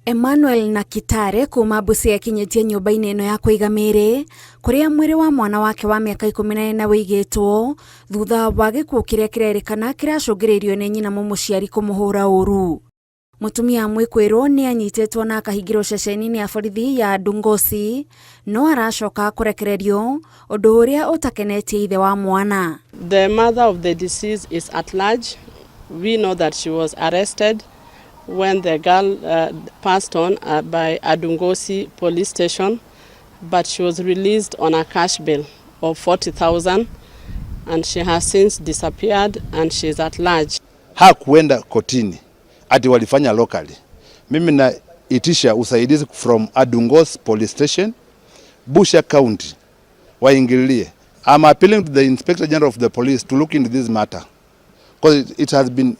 Emmanuel Nakitare kuma Busia akinyĩtie nyũmba-inĩ ĩno ya kũiga mĩĩrĩ kũrĩa mwĩrĩ wa mwana wake wa mĩaka 14 wĩigĩtwo thutha wa gĩkuũ kĩrĩa kĩrerĩkana kĩracũngĩrĩirio nĩ nyina mũmũciari kũmũhũra ũru. Mũtumia mwĩkwĩrwo nĩ anyitĩtwo na akahingĩrwo ceceni-inĩ ya borithi ya Ndungosi no aracoka kũrekererio ũndũ ũrĩa ũtakenetie ithe wa mwana. The mother of the deceased is at large. We know that she was arrested when the girl passed on by Adungosi police station, but she was released on a cash bail of 40,000 and she has since disappeared and she is at large. Hakuenda kotini ati walifanya locally. Mimi naitisha usaidizi from Adungosi police station, Busia County, waingililie. I'm appealing to the Inspector General of the police to look into this matter because it has been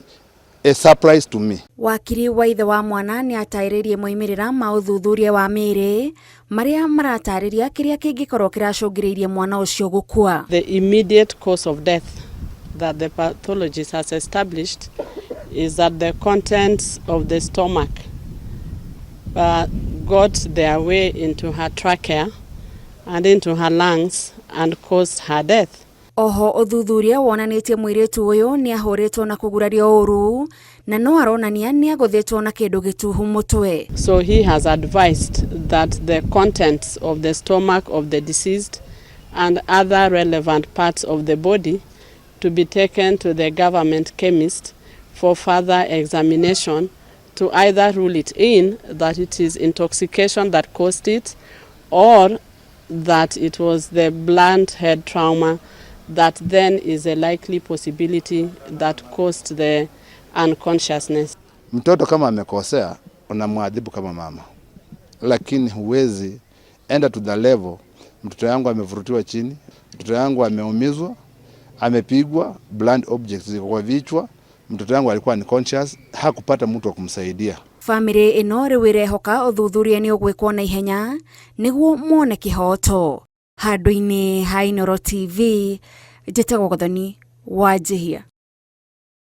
a surprise to me. Wakiri wa ithe wa mwana nĩ atarĩrie moimĩrĩra ma ũthuthuria wa mĩĩrĩ marĩa maratarĩria kĩrĩa kĩngĩkorwo kĩracũngĩrĩirie mwana ũcio gũkua. The immediate cause of death that the pathologist has established is that the contents of the stomach got their way into her trachea and into her lungs and caused her death. Oho ũthuthuria wonanĩtie mũirĩtu ũyũ nĩ ahũrĩtwo na kũgurario ũru na no aronania nĩ agũthĩtwo na kĩndũ gĩtuhu mũtwe. So he has advised that the contents of the stomach of the deceased and other relevant parts of the body to be taken to the government chemist for further examination to either rule it in that it is intoxication that caused it or that it was the blunt head trauma that then is a likely possibility that caused the unconsciousness. Mtoto kama amekosea unamwadhibu kama mama, lakini huwezi enda to the level mtoto yangu amevurutiwa chini, mtoto yangu ameumizwa, amepigwa, blunt objects ziko kwa vichwa, mtoto yangu alikuwa unconscious, hakupata mtu wa kumsaidia. Bamĩrĩ ĩno rĩu ĩrehoka ũthuthuria nĩ ũgwĩkwo na ihenya nĩguo mone kĩhoto. Handũ-inĩ ha Inooro TV, njĩtagwo Gathoni Wanjihia.